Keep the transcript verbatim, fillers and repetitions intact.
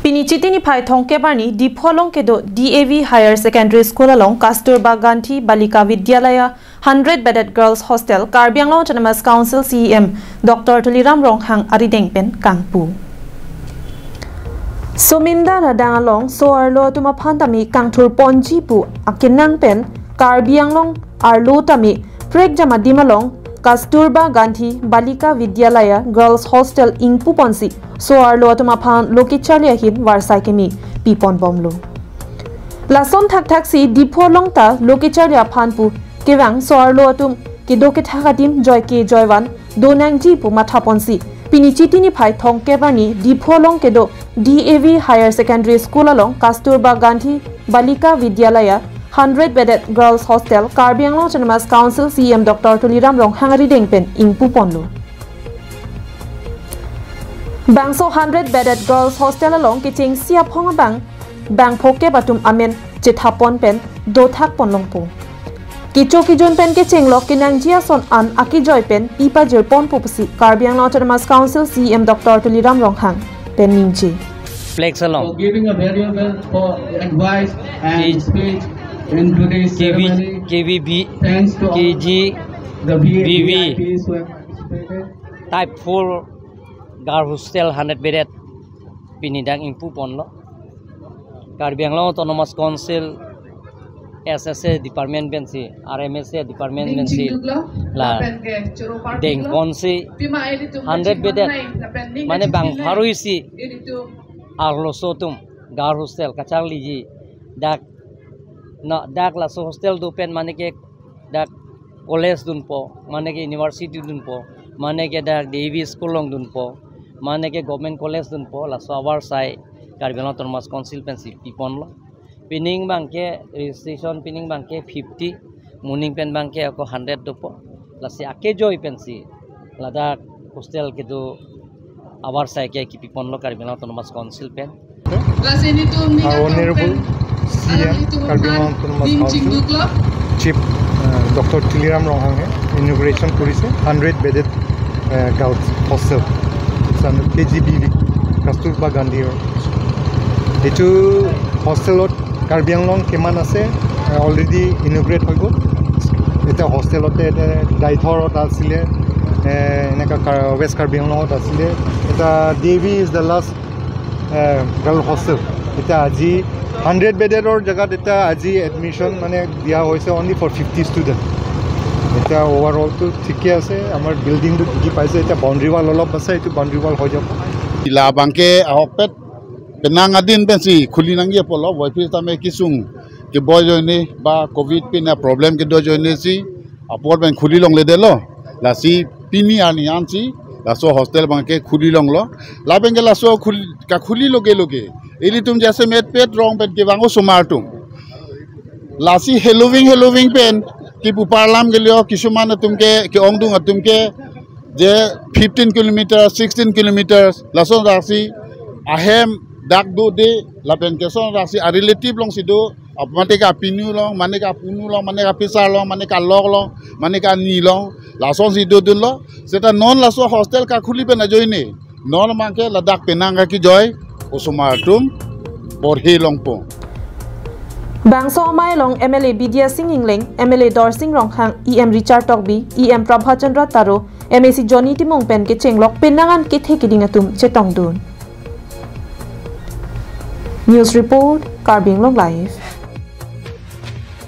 Pini Chiti niphai thomkep arni Diphu along kedo D A V Higher Secondary School along Kasturba Gandhi Balika Vidyalaya hundred bedded Girls Hostel Karbi Anglong Autonomous Council C E M Doctor Tuliram Ronghang arideng pen kangpu. Somindar adang along so-arlo atum aphan tame kangthur ponji pu akenang pen Karbi Anglong arlo tame prekjam adim along Kasturba Gandhi Balika Vidyalaya Girls Hostel ingpu ponsi so-arlo atum aphan lo kecharli ahin varsai keme pipon bomlo. Lason thakthak si Diphu along ta lo kecharli aphan pu kevang so-arlo atum kedo kethak adim joike joivan donangji pu matha ponsi pini Chiti niphai thomkep arni Diphu along kedo D A V Higher Secondary School along Kasturba Gandhi Balika Vidyalaya hundred bedded Girls Hostel Karbi Anglong Autonomous Council C E M Doctor Tuliram Ronghang arideng pen ingpu ponlo. Bangso hundred bedded Girls Hostel along kechengsi aphong abang bang phokep atum amen chethap pon pen dothak pon longpo. Kecho kejun pen kechenglok kenangji ason an akejoi pen pipajir ponpo pusi Karbi Anglong Autonomous Council C E M Doctor Tuliram Ronghang pen ningje. Flex along. For giving a valuable for advice and K- speech in today's K V, ceremony. K V B, Thanks to all K G, the V V. V V I Ps who have participated. Type four Girl Hostel hundred bedded pini dak ingpu ponlo. Karbi Anglong Autonomous Council S S A department pensi, R M S A department pensi la deng ponsi hundred bedded, mane bang pharo isi arloso atum Girl Hostel kacharliji dak, no, dak laso hostel do pen mane ke dak college dunpo, mane ke university dunpo, mane ke dak D A V school along dunpo, mane ke government college dunpo, laso avarsai Karbi Anglong Autonomous Council pensi piponlo. Pining abangke registration pining abangke fifty, moning pen abangke ako hundred dopo. Lasi akejoi pensi ladak hostel kedo avarsai ke kipiponlo Karbi Anglong Autonomous Council pen. Lasi nelitum ning Our atum Honorable pen, C M alam nelitum Karbi Anglong aphan Autonomous ning Council, chingduklo. Chief, uh, Doctor Tuliram Ronghang he inauguration korise hundred bedded, uh, girls hostel. It's under K G B V, Kasturba Gandhi. Etu hostelot Karbi Anglong kiman ase, uh, already inaugurate hoi g'ol. Eta hostelot eta Deithor ot asile, uh, eneka Kar-, West Karbi Anglong ot asile. Eta D A V is the last, uh, girl hostel. Eta aji hundred bedded or jagat eta aji admission mane dia hoise only for fifty student. Eta overall to thike ase, amar building to thiki paise, eta boundary wall olop ase, etu boundary wall hoi jabo. La abangke ahokpet penang adin pensi khuli nangji apotlo, boiphi tame kesung keboi ajoine ba covid pen a problem kedo ajoine si apor pen khuli longledetlo. Lasi pini arni ansi laso hostel abangke khuli longlo. Lapenke laso khul-, kakhuli loge loge ilitum jasemet pet rong pen kevang osomar atum. Lasi heloving heloving pen kipu parlam kelio kisuman atum ke, ke-ongdung atum ke je fifteen kilometers, sixteen kilometers, lason raksi ahem dak dode, lapen keson raksi a relative alongsi do, ap-, mane ke apinu along, mane ke apunu along, mane ke apisar along, mane ke alok along, mane ke ani along, lasonsi dodunlo. Seta non laso hostel kakhuli pen ajoine non abangke ladak penang akejoi osomar atum porhi longpo. Bangso amei along M L A Bidya Sing Engleng, M L A Dorsing Ronghang, E M Richard Tokbi, E M Prabhat Chandra Taro, M A C Johnny Timung pen kechenglok penang an kethe keding atum chetongdun. News report, Karbi Anglong Live.